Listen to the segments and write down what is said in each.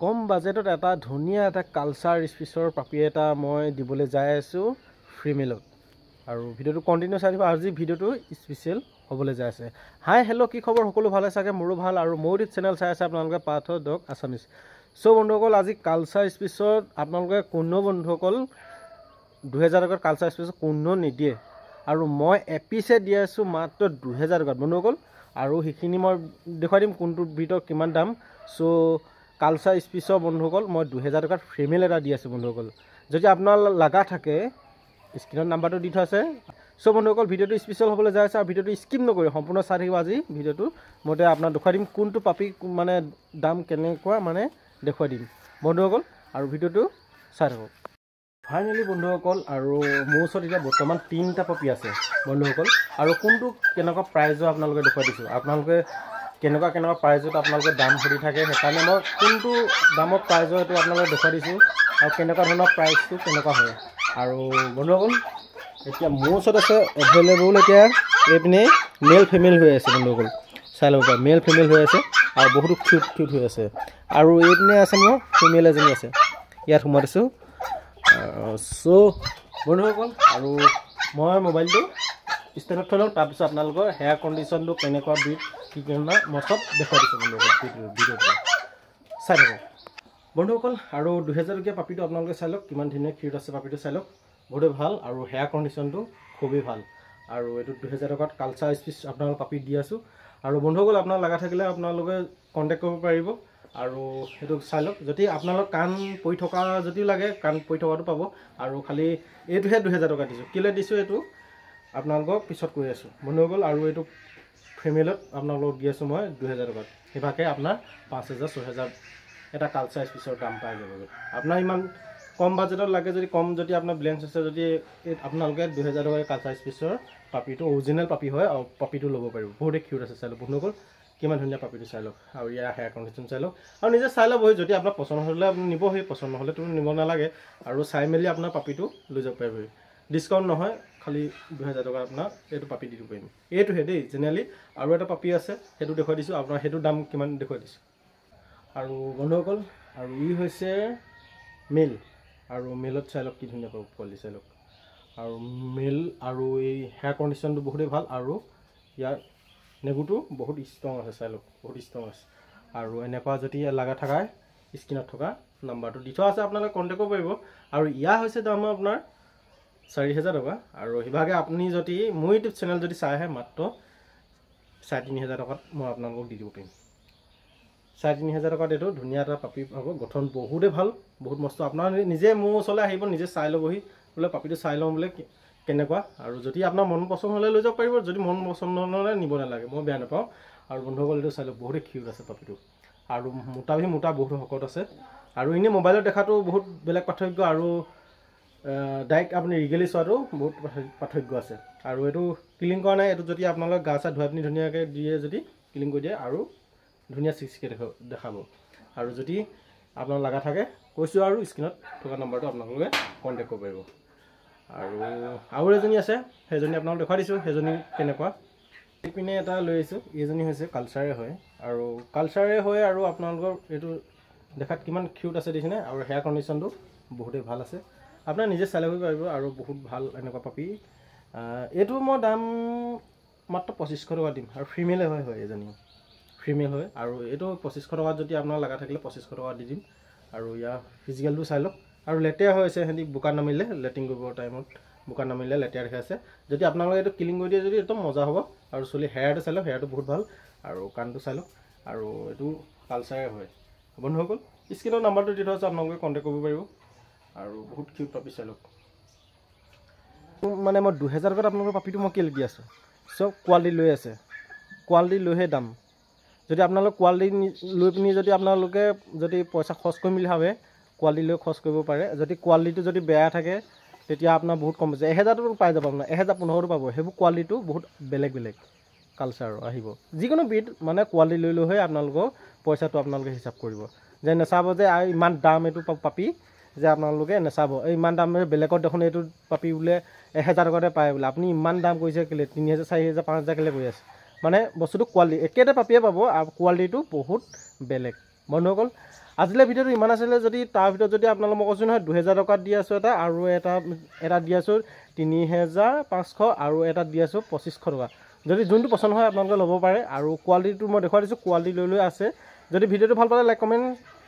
কম বাজেটত এটা ধুনীয়া এটা কালচাৰ স্পেচৰ পাপি এটা মই দিবলৈ যাই আছোঁ ফিমেলত। আৰু ভিডিঅ'টো কণ্টিনিউ চাই থাকিব, আজি ভিডিঅ'টো স্পেচিয়েল হ'বলৈ যাই আছে। হাই হেল্ল', কি খবৰ? সকলো ভালে চাগে, মোৰো ভাল। আৰু মোৰ ইউটিউব চেনেল চাই আছে আপোনালোকে পাৰ্থ ডগ আছামিছ। চ' বন্ধুসকল, আজি কালচাৰ স্পেচত আপোনালোকে কোনো বন্ধুসকল 2000 টকাত কালচাৰ স্পেচত কোনো নিদিয়ে, আৰু মই এপিছে দি আছোঁ মাত্ৰ 2000 টকাত বন্ধুসকল। আৰু সেইখিনি মই দেখুৱাই দিম কোনটো ব্ৰীডৰ কিমান দাম। চ' কালচাৰ স্পেচৰ বন্ধুসকল মই 2000 টকাত ফিমেল এটা দি আছোঁ বন্ধুসকল। যদি আপোনাৰ লগা থাকে স্ক্ৰীণত নাম্বাৰটো দি থোৱা আছে। চ' বন্ধুসকল, ভিডিঅ'টো স্পেচিয়েল হ'বলৈ যাই আছে আৰু ভিডিঅ'টো স্কিপ নকৰি সম্পূৰ্ণ চাই থাকিব। আজি ভিডিঅ'টো মতে আপোনাক দেখুৱাই দিম কোনটো পাপি মানে দাম কেনেকুৱা মানে দেখুৱাই দিম বন্ধুসকল, আৰু ভিডিঅ'টো চাই থাকক। ফাইনেলি বন্ধুসকল, আৰু মোৰ ওচৰত এতিয়া বৰ্তমান 3টা পাপি আছে বন্ধুসকল, আৰু কোনটো কেনেকুৱা প্ৰাইজৰ আপোনালোকে দেখুৱাই দিছোঁ। আপোনালোকে কেনেকুৱা কেনেকুৱা প্ৰাইজত আপোনালোকে দাম সুধি থাকে, সেইকাৰণে মই কোনটো দামৰ প্ৰাইজৰ সেইটো আপোনালোকে দেখুৱাই দিছোঁ আৰু কেনেকুৱা ধৰণৰ প্ৰাইজটো কেনেকুৱা হয়। আৰু বন্ধুসকল, এতিয়া মোৰ ওচৰত আছে এভেইলেবল এতিয়া এইপিনে মেল ফিমেল হৈ আছে বন্ধুসকল, চাই ল'ব পাৰে মেল ফিমেল হৈ আছে আৰু বহুতো কিউট কিউট হৈ আছে। আৰু এইপিনে আছে মোৰ ফিমেল এজনী আছে, ইয়াত সোমাই দিছোঁ। চ' বন্ধুসকল, আৰু মই মোবাইলটো ষ্টেণ্ডত থৈ লওঁ, তাৰপিছত আপোনালোকৰ হেয়াৰ কণ্ডিশ্যনটো কেনেকুৱা ব্ৰীড কি কেনেকুৱা মই চব দেখুৱাই দিছোঁ বন্ধুসকল, ভিডিঅ'টো চাই থাকক বন্ধুসকল। আৰু 2000 টকীয়া পাপিটো আপোনালোকে চাই লওক, কিমান ধুনীয়া কিউট আছে পাপিটো চাই লওক, বহুতেই ভাল আৰু হেয়াৰ কণ্ডিশ্যনটো খুবেই ভাল। আৰু এইটো 2000 টকাত কালচাৰ স্পেচ আপোনালোক পাপি দি আছোঁ। আৰু বন্ধুসকল, আপোনাৰ লগা থাকিলে আপোনালোকে কণ্টেক্ট কৰিব পাৰিব। আৰু সেইটো চাই লওক, যদি আপোনালোক কাণ পৰি থকা যদিও লাগে কাণ পৰি থকাটো পাব। আৰু খালি এইটোহে 2000 টকা দিছোঁ, কেলৈ দিছোঁ এইটো আপোনালোকক পিছত কৈ আছোঁ বন্ধুসকল। আৰু এইটো ফেমিলত আপোনালোকক দি আছোঁ মই 2000 টকাত, সেইভাগে আপোনাৰ 5000 6000 এটা কালচাৰ স্পেচৰ দাম পাই যাবগৈ। আপোনাৰ ইমান কম বাজেটত লাগে যদি, কম যদি আপোনাৰ বেলেঞ্চ আছে যদি, আপোনালোকে 2000 টকাৰ কালচাৰ স্পেচৰ পাপিটো অৰিজিনেল পাপি হয় আৰু পাপিটো ল'ব পাৰিব। বহুতেই কিউট আছে চাই লওক বন্ধুসকল, কিমান ধুনীয়া পাপিটো চাই লওক। আৰু ইয়াৰ হেয়াৰ কণ্ডিশ্যন চাই লওক আৰু নিজে চাই ল'বহি, যদি আপোনাৰ পচন্দ হ'লে আপুনি নিবহি, পচন্দ নহ'লেতো নিব নালাগে। আৰু চাই মেলি আপোনাৰ পাপিটো লৈ যাব পাৰিবহি, ডিছকাউণ্ট নহয়, খালি 2000 টকা আপোনাৰ এইটো পাপি দি দিব পাৰিম। এইটোহে দেই জেনেৰেলি। আৰু এটা পাপি আছে সেইটো দেখুৱাই দিছোঁ আপোনাৰ, সেইটো দাম কিমান দেখুৱাই দিছোঁ। আৰু বন্ধুসকল, আৰু ই হৈছে মেল, আৰু মেলত চাই লওক কি ধুনীয়া পোৱালি চাই লওক। আৰু মেল আৰু এই হেয়াৰ কণ্ডিশ্যনটো বহুতেই ভাল আৰু ইয়াৰ নেগুটো বহুত ষ্ট্ৰং আছে চাই লওক, বহুত ষ্ট্ৰং আছে। আৰু এনেকুৱা যদি লগা থাকাই স্ক্ৰীণত থকা নাম্বাৰটো দি থোৱা আছে, আপোনালোকে কণ্টেক্ট কৰিব পাৰিব। আৰু ইয়াৰ হৈছে দাম আপোনাৰ 4000 টকা। আৰু সিভাগে আপুনি যদি মোৰ ইউটিউব চেনেল যদি চাই আহে মাত্ৰ 3500 টকাত মই আপোনালোকক দি দিব পাৰিম। 3500 টকাত এইটো ধুনীয়া এটা পাপি পাব, গঠন বহুতেই ভাল, বহুত মস্ত। আপোনাৰ নিজে মোৰ ওচৰলৈ আহিব, নিজে চাই ল'বহি, বোলে পাপিটো চাই লওঁ বোলে কেনেকুৱা। আৰু যদি আপোনাৰ মন পচন্দ হ'লে লৈ যাব পাৰিব, যদি মন পচন্দ নহ'লে নিব নালাগে, মই বেয়া নাপাওঁ। আৰু বন্ধুসকল, এইটো চাই লওক, বহুতেই কিউট আছে পাপিটো। আৰু মোটা ভি মোটা, বহুত শকত আছে। আৰু এনেই মোবাইলত দেখাটো বহুত বেলেগ পাৰ্থক্য আৰু ডাইৰেক্ট আপুনি ৰিগেলি চোৱাটো বহুত পাৰ্থক্য আছে। আৰু এইটো ক্লিন কৰা নাই, এইটো যদি আপোনালোকে গা চা ধুৱাই পিনি ধুনীয়াকৈ দিয়ে, যদি ক্লিন কৰি দিয়ে আৰু ধুনীয়া চিক্সকে দেখাব। আৰু যদি আপোনাৰ লগা থাকে কৈছোঁ, আৰু স্ক্ৰীণত থকা নম্বৰটো আপোনালোকে কণ্টেক্ট কৰিব পাৰিব। আৰু আৰু এজনী আছে, সেইজনী আপোনালোক দেখুৱাই দিছোঁ, সেইজনী কেনেকুৱা। এইপিনে এটা লৈ আহিছোঁ, এইজনী হৈছে কালচাৰে হয় আৰু কালচাৰে হয়। আৰু আপোনালোকৰ এইটো দেখাত কিমান কিউট আছে দেখিছেনে, আৰু হেয়াৰ কণ্ডিশ্যনটো বহুতেই ভাল আছে, আপোনাৰ নিজে চাই ল'ব পাৰিব। আৰু বহুত ভাল এনেকুৱা পাপি। এইটো মই দাম মাত্ৰ 2500 টকা দিম। আৰু ফিমেলে হয়, এইজনী ফিমেল হয়। আৰু এইটো 2500 টকাত যদি আপোনাৰ লগা থাকিলে 2500 টকা দি দিম। আৰু ইয়াৰ ফিজিকেলটো চাই লওক। আৰু লেতেৰা হৈ আছে, সিহঁতি বোকাত নামিলে, লেট্ৰিন কৰিব টাইমত বোকাত নামিলে লেতেৰা দেখাই আছে। যদি আপোনালোকে এইটো ক্লিন কৰি দিয়ে যদি একদম মজা হ'ব। আৰু চুলি হেয়াৰটো চাই লওক, হেয়াৰটো বহুত ভাল। আৰু কাণটো চাই লওক। আৰু এইটো কালচাৰে হয় বন্ধুসকল। স্ক্ৰীণৰ নাম্বাৰটো দি থোৱা আছে, আপোনালোকে কণ্টেক্ট কৰিব পাৰিব। আৰু বহুত কিউট পাপি চাই লওক। মানে মই 2000 টকাত আপোনালোকৰ পাপিটো মই কেলৈ দি আছোঁ, চব কোৱালিটি লৈ আছে, কোৱালিটি লৈহে দাম। যদি আপোনালোক কোৱালিটি লৈ পিনি যদি আপোনালোকে যদি পইচা খৰচ কৰিম বুলি ভাবে, কোৱালিটি লৈ খৰচ কৰিব পাৰে। যদি কোৱালিটিটো যদি বেয়া থাকে তেতিয়া আপোনাৰ বহুত কম হৈছে, 1000তো পাই যাব আপোনাৰ, 1000 1500তো পাব। সেইবোৰ কোৱালিটিটো বহুত বেলেগ বেলেগ কালচাৰৰ আহিব। যিকোনো বিধ মানে কোৱালিটি লৈ লৈহে আপোনালোকৰ পইচাটো আপোনালোকে হিচাপ কৰিব, যে নাচাব যে ইমান দাম এইটো পাপি, যে আপোনালোকে নাচাব এই ইমান দাম বেলেগত দেখোন এইটো পাপি বোলে 1000 টকাতে পায় বোলে, আপুনি ইমান দাম কৰিছে কেলৈ, 3000 4000 5000 কেলৈ কৰি আছে। মানে বস্তুটো কোৱালিটি একেটা পাপিয়ে পাব আৰু কোৱালিটিটো বহুত বেলেগ। বন্ধুসকল, আজিলৈ ভিডিঅ'টো ইমান আছিলে। যদি তাৰ ভিতৰত যদি আপোনালোক মই কৈছোঁ নহয়, 2000 টকাত দি আছোঁ এটা, আৰু এটা দি আছোঁ 3500, আৰু এটা দি আছোঁ 2500 টকা। যদি যোনটো পচন্দ হয় আপোনালোকে ল'ব পাৰে। আৰু কোৱালিটিটো মই দেখুৱাই দিছোঁ, কোৱালিটি লৈ লৈ আছে। যদি ভিডিঅ'টো ভাল পালে লাইক, কমেণ্ট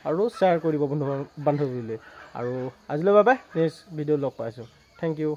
আৰু শ্বেয়াৰ কৰি দিব বন্ধু বান্ধৱীলৈ। আৰু আজিলৈ বাবে নেক্সট ভিডিঅ' লগ পাইছোঁ। Thank U.